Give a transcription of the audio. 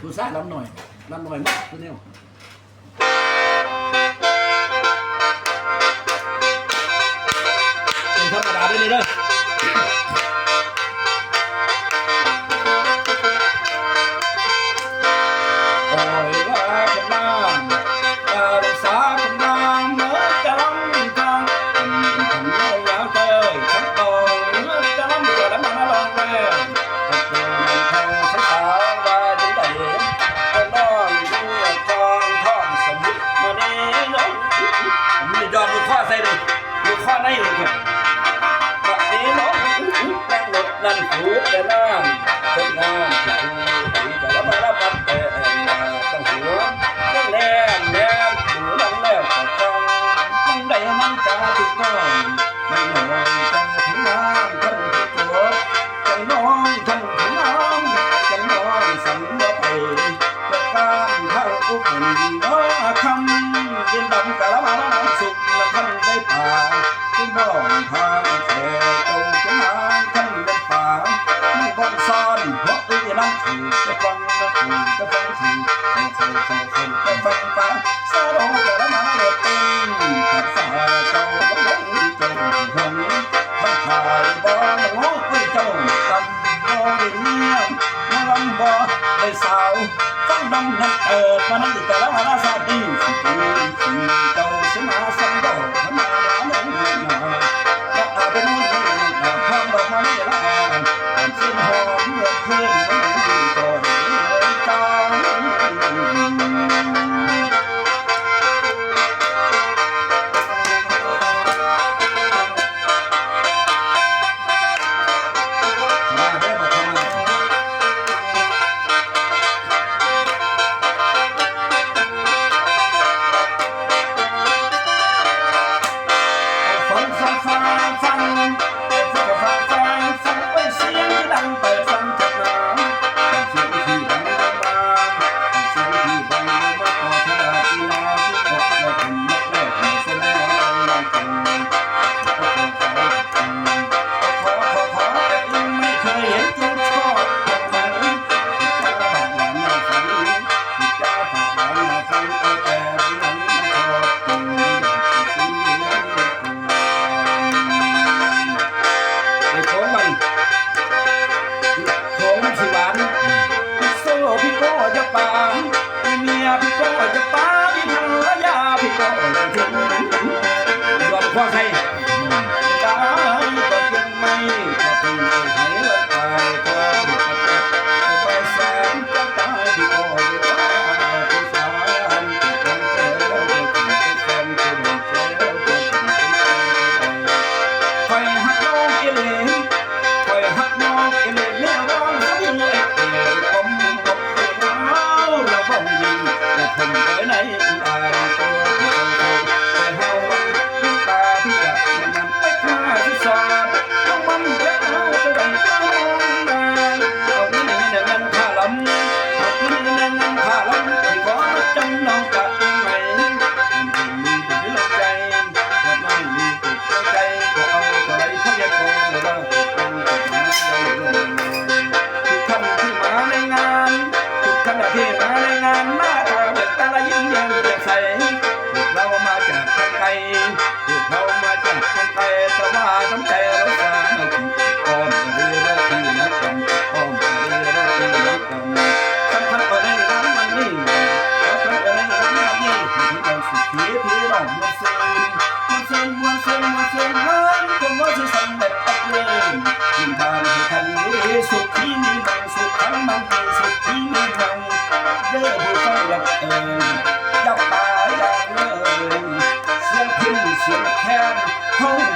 ຜູ້ຊາຍລຳໜ້ອຍ ລຳໜ້ອຍໝົດ ຄືແນວ ບໍ່ທຳມະດາເດີ້ນີ້ເດີ້. ນີ້ຍອດລູກຄໍໃສ່ເດ້ ລູກຄໍໃນນີ້ ບັດນີ້ນ້ອງແຕ່ງລົດນັ້ນ ຜູກແຕ່ນ້ຳ ຄົນງາມຜູ້ດີກະລະມາລະບັດແຕ່ງໜ້າ ຕັ້ງຫົວ ຍັງແນມແນມດູນຳແລ້ວກໍຟັງ ມັນໄດ້ມັນກະຖືກຕ້ອງ ມັນນ້ອຍໃຈຄົນງາມຄັນຜູ້ຕົວະ ຈັ່ງນ້ອງຄັນຜູ້ງາມ ຈັ່ງນ້ອງສັນບໍ່ໄປ ປະການທາງອຸບົນບໍ່ຄຳ ເຢັນດຳກະລະມານຳສຸກ ລະຄັນໄດ້ປາ ຄຸນບ້ອງພາແຂເຈົ້າຈົງຫາຄັນແມ່ນປາ ມີບ່ອນຊ້ອນຫົວຕື່ນຳ ຖືກແຕ່ຟັງ ຖືກແຕ່ຟັງ ຖືກແຕ່ຟັງ ແຕ່ຟັງປາ ສາໂດກະລະມາເປັນ ພັດສາເຈົ້າບໍ່ລົງ ເຈົ້າບໍ່ລົງ ທັງຂາຍບໍ່ລົງ ເຈົ້າຕຳ ບໍ່ໄດ້ເມຍ ໝໍລຳບໍ່ໄດ້ສາວ ຟັງນຳນັ້ນເອີດມາໃນກາລະວາລະຊາດນີ້ ຊິເປັນທີ່ເຈົ້າຊິມາສັນດອກ ມາລາລົງມາ ມາເປັນມື້ນີ້ ມາພ້ອມດອກມາເລລາ ອັນເຊັ່ນຫອມເມື່ອຄືນ ມັນກໍເລີຍຈາງ. ໄອ້ຂອງມັນ ຂອງມັນຊິຫວານ ໂຊພີ່ກໍຢ່າປາ ເມຍພີ່ກໍຢ່າປາ ພີ່ພັນລະຍາພີ່ກໍຢ່າຖິ້ມ ດອກຄອໄຊ ຕາຍກໍເປັນໄມ້ ກໍເປັນໄມ້ໄຫລະຕາຍ ກໍເປັນໄມ້ແສນ ຂ້ອຍຮັກນ້ອງອີ່ຫຼີ ຂ້ອຍຮັກນ້ອງອີ່ຫຼີ ແນວຮ້ອງສະເໜີເອກເອ ກົມບົກເອວາວລະບົມຍິງ ລະທົມເອີຍໃນອາຍຕົວ ແຕ່ເຮົາ ຕາທີ່ຈະນຳໄປຂ້າຊິສາດ ເອົາມັນແຕ່ເອົາຕົວໃດກໍຮ້ອງນາ ເອົາເງິນໃນນັ້ນຄ່າລຳ ເອົາເງິນໃນນັ້ນຄ່າລຳ ທີ່ຂໍຈຳນອງຈາກເມືອງໃໝ່ ເປັນເປັນມີແຕ່ໃຈ ເພາະນ້ອງມີແຕ່ໃຈ ກໍເອົາເທົ່າໃດພະຍາກອນ ແລ້ວເອົາເອົາເອົາເອົາ ທຸກທ່ານທີ່ມາໃນງານ ທຸກທ່ານທີ່ມາໃນງານ ໜ້າຕາເບີດຕາລະຍິ້ມແຍ້ມແຈ່ມໃສ ພວກເຮົາມາຈາກທາງໄກ ພວກເຮົາມາຈາກທາງໄກ ແຕ່ວ່ານ້ຳໃຈເຮົາສາມັກຄີ ອ້ອມກະເລລະທີ່ນຳກັນ ອ້ອມກະເລລະທີ່ນຳກັນ ສຳຄັນກໍໃນງານວັນນີ້ ສຳຄັນກໍໃນງານວັນນີ້ ໃຫ້ພີ່ນ້ອງສຸຂີ ພີ່ນ້ອງມ່ວນຊື່ນ ມ່ວນຊື່ນ ມ່ວນຊື່ນ ມ່ວນຊື່ນ ເຮີ້ຍ ຄົນວ່າຊິສຳເລັດຕັດເລີນ ຢູ່ບ້ານໃຫ້ທັນຢູ່ດີ ສຸຂີມີໝັ້ງ ສຸຂັງມັງກີ ສຸຂີມີໝັ້ງ ເດີຜູ້ຟັງຮັກເອີຍ ຢ່າປາຢ່າເລີຍ ສຽງພິນສຽງແຄນ ເຮົາ